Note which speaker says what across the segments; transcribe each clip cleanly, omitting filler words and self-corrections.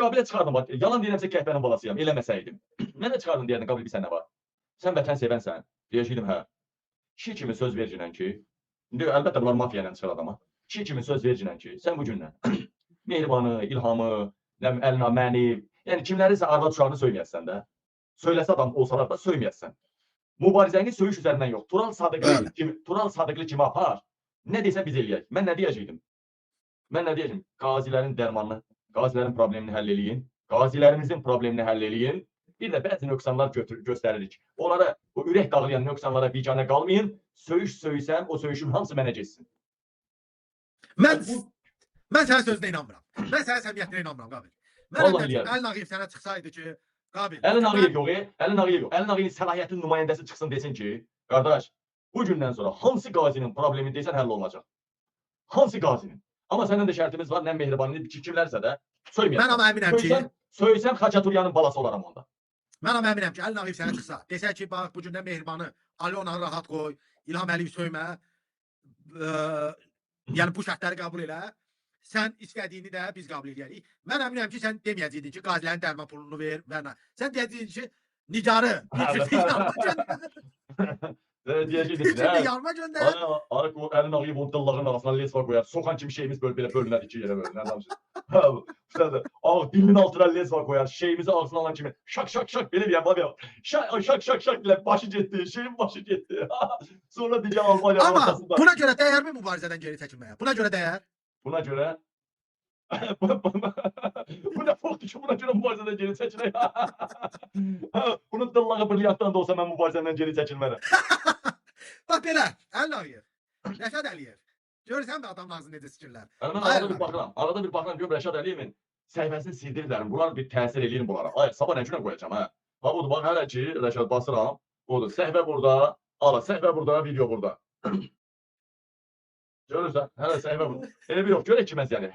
Speaker 1: Qabilə çıxardım. Yalan deyirəmsə kəhbənin balasıyam. Eləməsəydim. Mən də çıxardım deyərdim, Qabil bilsən nə var? Sən vətən sevənsən. Deyəcəkdim, hə. Kişi kimi söz vercinən ki, indi əlbəttə bunlar mafiya ilə çıxır adama. Kişi kimi söz vercinən ki, sən bu gündən Mehribanı, İlhamı, nə bilim, Əlina, məni, yəni kimlərisə arvad uşağını söyməyəsən də. Söyləsə adam olsalar da söyməyəsən. Mübarizəni söyüş üzərindən yox. Tural Sadıqlı kimi, Tural Sadıqlı kimi apar. Nə desə biz eləyək. Mən nə deyəcəkdim? Mən nə deyəcəm? Qazilərin dərmanını, qazilərin problemini həll eləyin. Qazilərimizin problemini həll eləyin. Bir də bəzi nöqsanlar göstəririk. Onlara, o ürək dağlayan nöqsanlara biganə qalmayın. Söyüş söysəm, o söyüşün hamısı mənə getsin.
Speaker 2: Mən sənin sözünə inanmıram. Mən sənin səmiyyətinə inanmıram, Qabil. Mən Əlin Ağayev sənə çıxsaydı ki, Qabil.
Speaker 1: Əlin Ağayev yox, Əlin Ağayev yox. Əlin Ağayevin səlahiyyətinin nümayəndəsi çıxsın desin ki, qardaş, bu gündən sonra hansı qazinin problemi desən həll olunacaq. Hansı qazinin? Amma səndən də şərtimiz var, nə Mehribanını kimlərsə də söyməyəsən.
Speaker 2: Mən amma əminəm ki,
Speaker 1: söysəm Xaçaturyanın balası olaram onda.
Speaker 2: Mən amma əminəm ki, Əlin Ağayev sənə çıxsa, desə ki, bax bu gündən Mehribanı, Alonanı rahat qoy, İlham Əliyev söymə, yəni bu şərtləri qəbul elə, sən istədiyini də biz qəbul eləyərik. Mən əminəm ki, sən deməyəcəkdin ki, qazilərin dərman pulunu ver və nə. Sən deyəcəkdin ki, Nigarı yanıma göndər.
Speaker 1: Deyəcəkdin
Speaker 2: yanıma göndər.
Speaker 1: Əlin Ağayev onun dillağının arasına lesva qoyar. Soxan kimi şeyimiz belə bölünər, iki yerə bölünər. Ağ dilinin altına lesva qoyar. Şeyimizi ağzına alan kimi şak şak şak belə deyəm. Şak şak şak şak ilə başı getdi. Şeyin başı getdi. Sonra deyəcəm Almaniyanın ortasında.
Speaker 2: Amma buna görə dəyərmi mübarizədən geri çəkilməyə? Buna görə dəyər?
Speaker 1: Buna görə bu nə foxdur ki, buna görə mübarizədən geri çəkilək. Bunun dillağı brilyantdan da olsa mən mübarizədən geri çəkilmərəm.
Speaker 2: Bax belə, Əlin Ağayev, Rəşad Əliyev. Görürsən də adamın ağzını necə sikirlər.
Speaker 1: Mən arada bir baxıram, arada bir baxıram, görüm Rəşad Əliyevin səhifəsini sildiriblər. Bunlar bir təsir eləyir bunlara. Ay, sabah nə günə qoyacağam, hə? Bax, odur, bax, hələ ki, Rəşad basıram. Odur, səhifə burada, ala, səhifə burada, video burada. Görürsən, hələ səhifə burada. Elə bir yox, görək ki, mən yəni,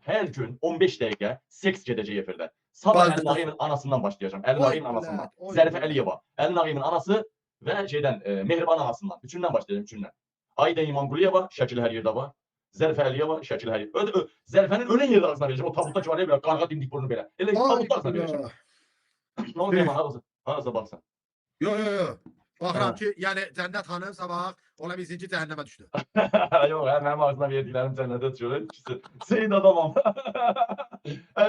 Speaker 1: hər gün 15 dəqiqə seks gedəcək efirdə. Sabah Əlin Ağayevin anasından başlayacağam. Əlin Ağayevin anasından. Zərifə Əliyeva, Əlin Ağayevin anası və şeydən, Mehriban anasından. Üçündən başlayacağım, üçündən. Ayda İmamquliyeva, şəkili hər yerdə var. Zərifə Əliyeva, şəkili hər yerdə. Zərifənin ölən yerdə ağzına verəcəm. O tabutda ki var ya, belə qarğa dimdik burnu belə. Elə tabutda ağzına verəcəm. Nə oldu, Mehman, harasa baxsan.
Speaker 2: Yox, yox, yox. Baxıram ki, yəni Cənnət xanım sabah ola bilsin ki, cəhənnəmə düşdü.
Speaker 1: Yox, mənim ağzına verdiklərim cənnətə düşür. Seyid adamam.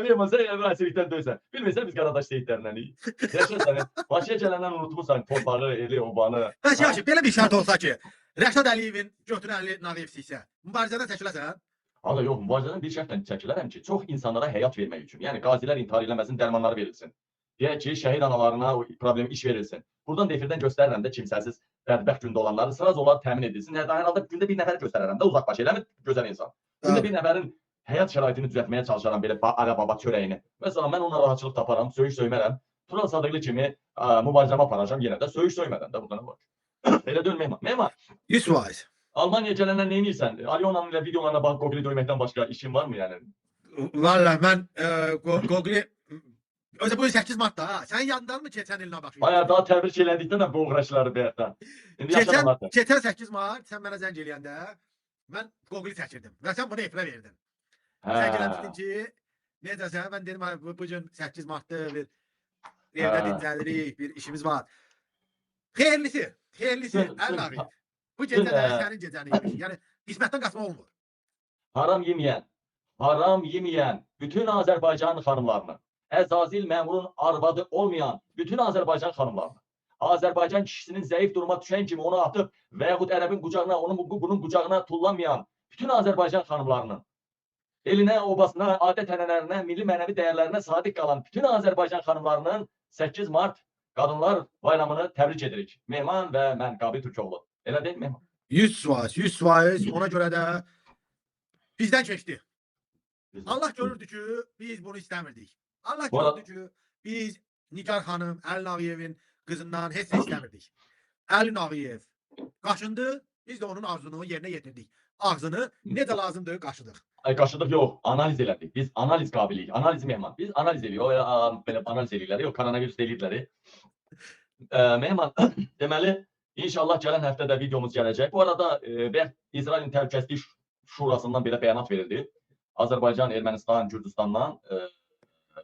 Speaker 1: Mehman, sən yəni əsirlikdən döysən. Bilmirsən, biz qaradaş seyidlərindənik. Rəşad səni, Bakıya gələndən unutmursan torpağı, eli, obanı.
Speaker 2: Bəs yaxşı, belə bir şərt olsa ki, Rəşad Əliyevin götünü Əlin Ağayev siksə, mübarizədən çəkiləsən?
Speaker 1: Ağa, yox, mübarizədən bir şərtlə çəkilərəm ki, çox insanlara həyat vermək üçün. Yəni, qazilər intihar eləməsin, dərmanları verilsin. Deyək ki, şəhid analarına problem iş verilsin. Buradan da efirdən göstərirəm də kimsəsiz bədbəxt gündə olanları, sıraz onlar təmin edilsin. Hər halda gündə bir nəfər göstərərəm də, uzaq baş eləmir gözəl insan. Gündə bir nəfərin həyat şəraitini düzəltməyə çalışaram, belə ara baba çörəyini. Məsələn, mən ona rahatçılıq taparam, söyüş söymərəm. Tural Sadıqlı kimi mübarizəmə aparacam yenə də söyüş söymərəm də, burada nə var? Elə deyil Mehman. Mehman.
Speaker 2: 100%.
Speaker 1: Almaniyaya gələndən nə edirsən? Alyona'nın ilə videolarına bax, Google'i döyməkdən başqa işin var mı yəni?
Speaker 2: Vallahi mən Google'i Özə bu 8 Martda ha. Sənin yanından mı keçən ilinə baxırsan?
Speaker 1: Bayağı daha təbrik elədikdə də bu uğraşları bayaqdan.
Speaker 2: Keçən 8 Mart sən mənə zəng eləyəndə mən Google-i çəkirdim və sən bunu efirə verdin. Zəng eləmişdin ki, necəsən? Mən dedim bu gün 8 Martda bir evdə dincəlirik, bir işimiz var. Xeyirlisi, xeyirlisi Əlin Ağayev. Bu gecə də sənin gecən imiş. Yəni qismətdən qaçmaq olmur.
Speaker 1: Haram yeməyən, haram yeməyən bütün Azərbaycan xanımlarını, Əzazil məmurun arvadı olmayan bütün Azərbaycan xanımlarını, Azərbaycan kişisinin zəif duruma düşən kimi onu atıb və yaxud ərəbin qucağına, onun bunun qucağına tullanmayan bütün Azərbaycan xanımlarının, elinə, obasına, adət ənənələrinə, milli mənəvi dəyərlərinə sadiq qalan bütün Azərbaycan xanımlarının 8 Mart Qadınlar Bayramını təbrik edirik. Mehman və mən Qabil Türkoğlu. Elə deyil Mehman?
Speaker 2: 100%, 100%. Ona görə də bizdən keçdi. Allah görürdü ki, biz bunu istəmirdik. Allah gördü ki, biz Nigar xanım, Əlin Ağayevin qızından heç nə istəmirdik. Əlin Ağayev qaşındı, biz də onun arzunu yerinə yetirdik. Ağzını necə lazımdır qaşıdıq.
Speaker 1: Ay, qaşıdıq yox, analiz elədik. Biz analiz qabiliyik, analiz Mehman. Biz analiz eləyirik, belə analiz eləyirlər, yox, koronavirus eləyirlər. Mehman, deməli, inşallah gələn həftə də videomuz gələcək. Bu arada, İsrailin Təhlükəsizlik Şurasından belə bəyanat verildi. Azərbaycan, Ermənistan, Gürcüstandan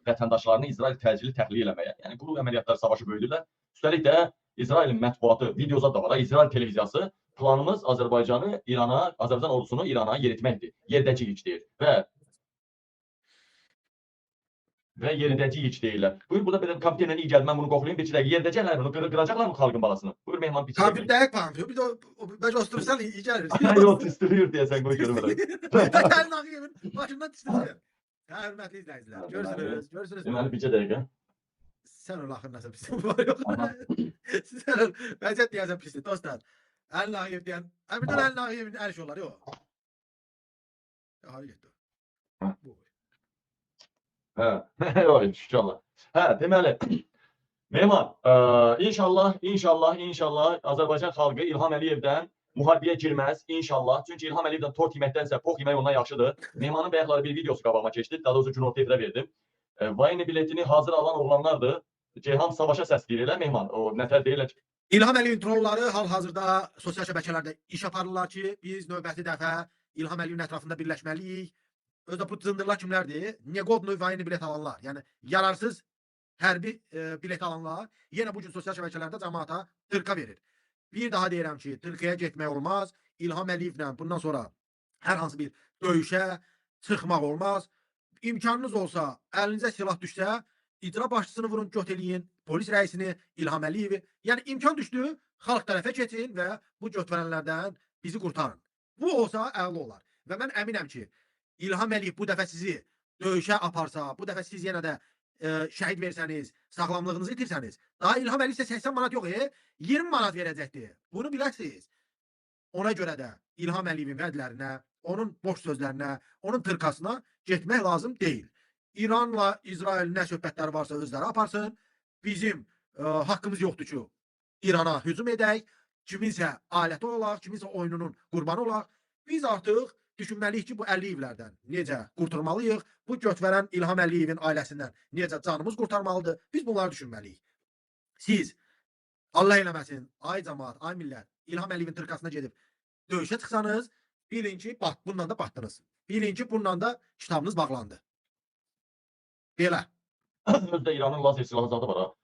Speaker 1: vətəndaşlarını İsrail təcili təxliyə eləməyə, yəni quru əməliyyatlar savaşı böyüdürlər. Üstəlik də İsrailin mətbuatı, videoza da var, İsrail televiziyası planımız Azərbaycanı İrana, Azərbaycan ordusunu İrana yeritməkdir. Yerdəciyik deyir və yeridəcəyik deyirlər. Buyur, burada belə kompüterlə iyi gəldi, mən bunu qoxlayım, bir iki dəqiqə yeridəcəklər bunu, qıracaqlar mı xalqın balasını? Buyur Mehman, bir iki dəqiqə.
Speaker 2: Kompüter dəqiq kompüter. Bir də bəlkə osturursan iyi gəlir.
Speaker 1: Yox, tüstülüyür deyəsən, qoy görüm elə.
Speaker 2: Əlin Ağayevin başından tüstülüyür. Hə, hörmətli izləyicilər, görürsünüz, görürsünüz.
Speaker 1: Deməli, bircə dəqiqə.
Speaker 2: Sən öl axır nəsə pisdir, var yox. Sən öl, vəziyyət deyəsən pisdir, dostlar. Əlin Ağayev deyən, birdən Əlin Ağayevin əl işi olar, yox. Hara getdi? Bu.
Speaker 1: Hə, yox, inşallah. Hə, deməli, Mehman, inşallah, inşallah, inşallah Azərbaycan xalqı İlham Əliyevdən müharibəyə girməz, inşallah. Çünki İlham Əliyevdən tort yeməkdənsə pox yemək ondan yaxşıdır. Mehmanın bayaqları bir videosu qabağıma keçdi. Daha doğrusu günorta efirə verdim. Vayne biletini hazır alan oğlanlardır. Ceyhan savaşa səsləyir elə Mehman. O nətər deyirlər ki,
Speaker 2: İlham Əliyevin trolları hal-hazırda sosial şəbəkələrdə iş aparırlar ki, biz növbəti dəfə İlham Əliyevin ətrafında birləşməliyik. Özdə bu cındırlar kimlərdir? Negodnu vayne bilet alanlar. Yəni yararsız hərbi bilet alanlar yenə bu gün sosial şəbəkələrdə cəmaata tırka verir. Bir daha deyirəm ki, tırkaya getmək olmaz. İlham Əliyevlə bundan sonra hər hansı bir döyüşə çıxmaq olmaz. İmkanınız olsa, əlinizə silah düşsə, icra başçısını vurun, göt eləyin, polis rəisini, İlham Əliyevi. Yəni imkan düşdü, xalq tərəfə keçin və bu götvərənlərdən bizi qurtarın. Bu olsa əla olar. Və mən əminəm ki, İlham Əliyev bu dəfə sizi döyüşə aparsa, bu dəfə siz yenə də şəhid versəniz, sağlamlığınızı itirsəniz, daha İlham Əliyev sizə 80 manat yox, 20 manat verəcəkdir. Bunu biləsiniz. Ona görə də İlham Əliyevin vədlərinə, onun boş sözlərinə, onun tırkasına getmək lazım deyil. İranla İsrail nə söhbətləri varsa özləri aparsın. Bizim haqqımız yoxdur ki, İrana hücum edək, kiminsə aləti olaq, kiminsə oyununun qurbanı olaq. Biz artıq düşünməliyik ki, bu Əliyevlərdən necə qurtulmalıyıq, bu götvərən İlham Əliyevin ailəsindən necə canımız qurtarmalıdır. Biz bunları düşünməliyik. Siz, Allah eləməsin, ay cəmaat, ay millət, İlham Əliyevin tırkasına gedib döyüşə çıxsanız, bilin ki, bununla da batdınız. Bilin ki, bununla da kitabınız bağlandı. Belə.
Speaker 1: Özdə İranın lazer silahı zadı var ha.